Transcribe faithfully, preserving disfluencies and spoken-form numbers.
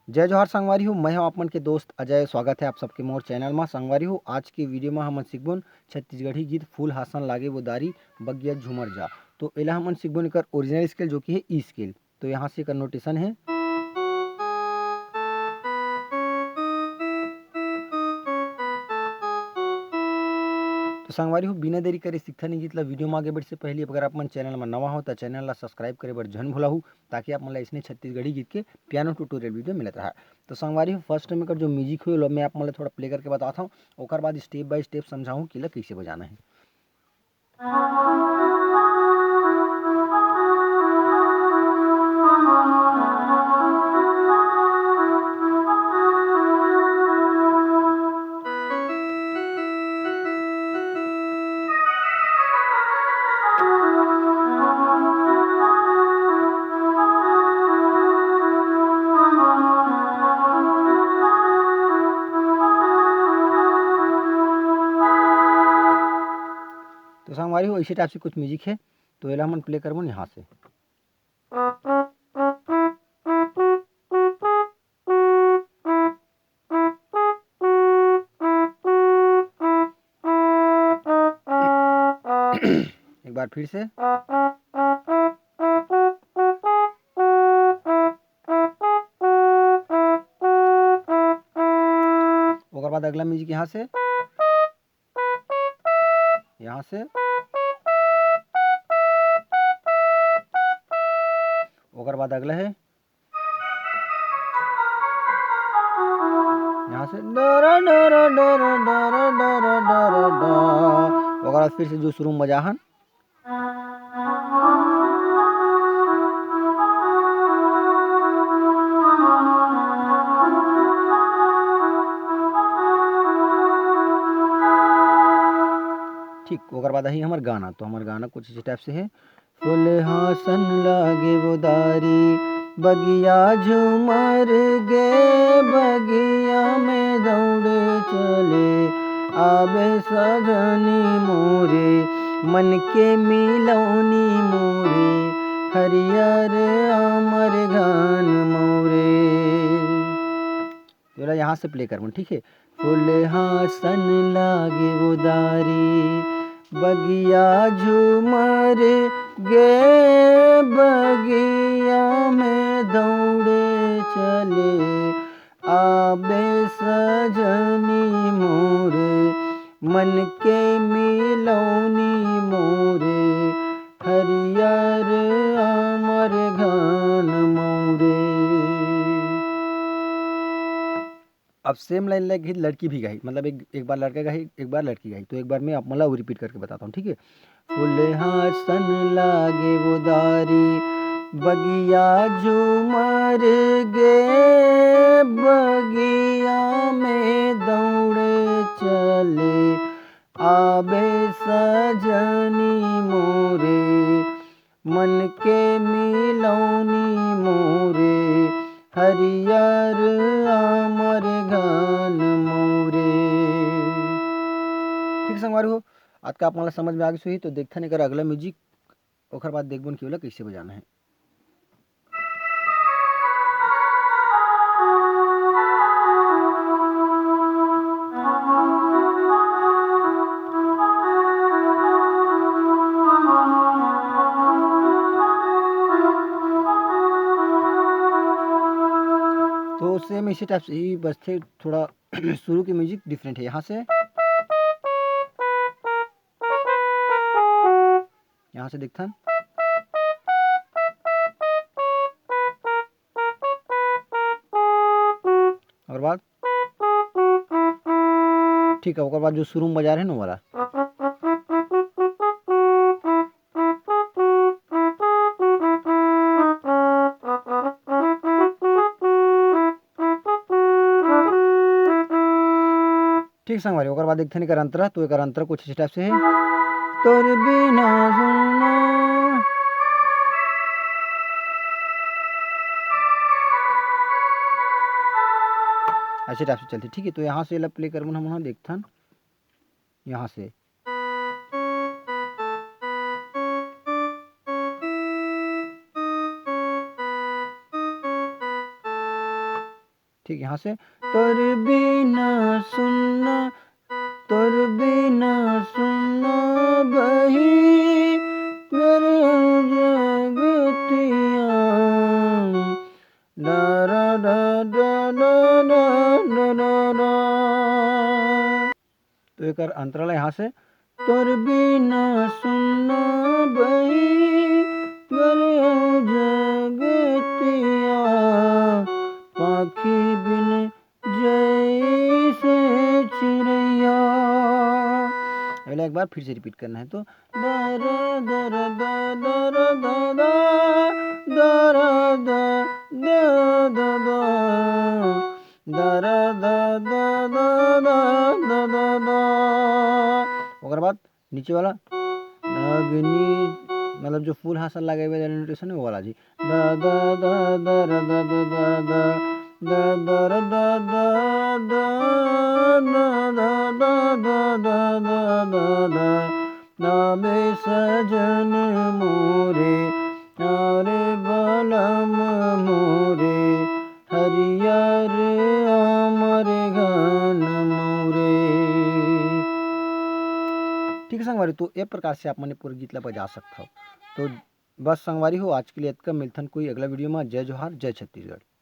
जय जोहार संगवारी हो, मैं हूं आप मन के दोस्त अजय। स्वागत है आप सबके मोर चैनल मा। संगवारी हो, आज के वीडियो मा हमन सीखबोन छत्तीसगढ़ी गीत फूल हासन लागे वो दारी बगिया झूमर जा। तो एला हमन सीखबोन एकर ओरिजिनल स्केल, जो कि है ई स्केल। तो यहाँ से एकर नोटेशन है। तो संगवारी हो, बिना देरी करे सीखथन ए गीत ला। वीडियो मा आगे बढ़े से पहले अगर आप मन चैनल मा नवा हो, तो चैनल ला सब्सक्राइब करे बर झन भुलाहू, ताकि आप मन ला इसने छत्तीसगढ़ी गीत के पियानो ट्यूटोरियल वीडियो मिलत रहा। तो संगवारी हो, फर्स्ट में एकर जो म्यूजिक होही, ओला मैं आप मन ला थोड़ा प्ले करके बताता हूँ, ओकर बाद स्टेप बाय स्टेप समझाहूँ कि एला कैसे बजाना है। तो संगवारी हो, इसी टाइप से कुछ म्यूजिक है, तो एला हमन प्ले करबो यहाँ से। एक बार फिर से। ओकर बाद अगला म्यूजिक यहाँ से, यहाँ से, ओकर बाद अगला है यहाँ से, डरा, डरा, डरा, डरा, डरा, डरा, डरा। ओकर बाद फिर से जो शुरू में बजा हन। ठीक, ओकर बाद आही हमर गाना। तो हमर गाना कुछ इसी टाइप से है। फुलहासन लागे वो दारी, बगिया झूमर गे, बगिया में दौड़े चले, आबे सजनी मोरे, मन के मिलौनी मोरे, हरियर अमर घन मोरे। तो एला यहाँ से प्ले करबो, ठीक है। फुलहासन लागे वो दारी, बगिया झूमर गे, बगिया में दौड़े चले, आबे सजनी मोरे, मन के मिलौनी मोरे, हरियर अमर घन मोरे। अब सेम लाइन लग गई, लड़की भी गाही, मतलब एक, एक बार लड़का गाही, एक बार लड़की गाही। तो एक बार मैं आप मन ला रिपीट करके बताता हूँ, ठीक है। फुलहासन लागे वो दारी, बगिया झूमर गे, बगिया में दौड़े चले, आबे सजनी मोरे, मन के मिलौनी मोरे, हरियर अमर घन मोरे। ठीक संगवारी हो, आज का आप मन ला समझ में आ गइस होही, तो देखथन एकर अगला म्यूजिक, ओकर बाद देखबोन कि ओला कैसे बजाना है। तो सेम इसी टाइप से ही बजथे, थोड़ा शुरू के म्यूजिक डिफरेंट है। यहाँ से, यहाँ से देखथन, ओकर बाद ठीक है, ओकर बाद जो शुरू में बजा रहे ना वाला। ठीक संगवारी, ओकर बाद देखथन एकर अंतरा, तो एकर अंतरा कुछ इस टाइप से है। तोर बिना सुनना। ऐसे टाइप से चलथे, ठीक है। तो यहाँ से एला प्ले करबो हमन, देखथन यहाँ से। ठीक, यहाँ से तोर बिना सुन्ना, तोर बिना सुन्ना बही मोर जगतिया। डा, डा, डा, डा। तो एकर अंतरा ला यहाँ से, तोर बिना सुन्ना बही मोर जगतिया, पाखी बिन जैसे चिड़ैया। अगला एक बार फिर से रिपीट करना है। तो दर दर द दर द द, दर द द द द, दर द द द द द द द। ओकर बाद नीचे वाला अग्नि, मतलब जो फुल हाथ से लगे हुए नोटेशन है, वो वाला जी। द द द दर द द द द, द दर द द द, द द द द द द द। आबे सजन मोरे, आरे बलम मोरे, हरियर अमर घन मोरे। ठीक है संगवारी, तो ए प्रकार से आप मन ए पूरा गीत ला बजा सकथव। तो बस संगवारी हो, आज के लिए इतना, मिलथन कोई अगला वीडियो में। जय जोहार, जय छत्तीसगढ़।